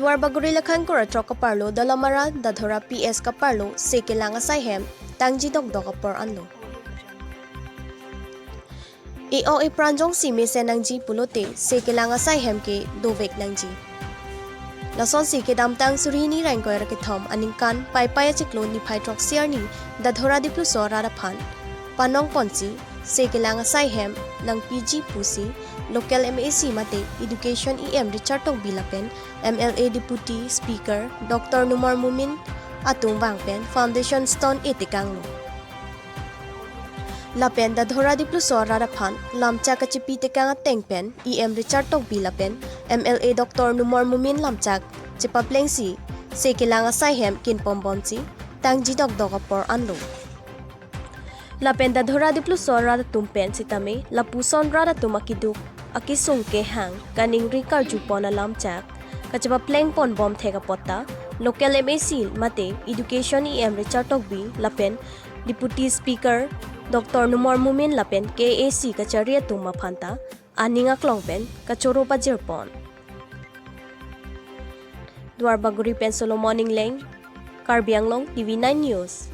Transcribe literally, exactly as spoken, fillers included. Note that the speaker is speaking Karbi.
Duarbagori Lakhankura Throk kaparlo Dalamara Dadhora P S kaparlo se kelang asai hem tangji dokdok apor anlo. E-ok epran jongsi mesen nangji pulote se kelang asai hem ke dovek nangji. Lasonsi kedamtang suri hini ra ingkoi ra kethom aningkan Paipai achiklo niphai throksi arni Dadhora Dipluso arat aphan panong ponsi se kelang asai hem nangpiji pusi local M A C mate Education E M Richard Tokbi lapen M L A Deputy Speaker Doctor Numal Momin atum vang pen foundation stone etekanglo. Lapen Dadhora Dipluso arat aphan lamchak kachipi tekang ateng pen E M Richard Tokbi lapen M L A Doctor Numal Momin lamchak chepaplengsi se kelang asai hem kinpom bomsi tangji dokdok apor anlo. Lapen Dadhora Dipluso arat atum pen sitame lapuson rat atum akeduk akesung kehang kaningri karjupon alamchak kachepapleng ponbom thek apot ta local M A C mate Education E M Richard Tokbi lapen Deputy Speaker Doctor Numal Momin lapen K A A C kachari atum aphan ta aning aklong pen kachoro pajirpon. Duarbagori pen Solomon Ingleng, Karbi Anglong T V nine News.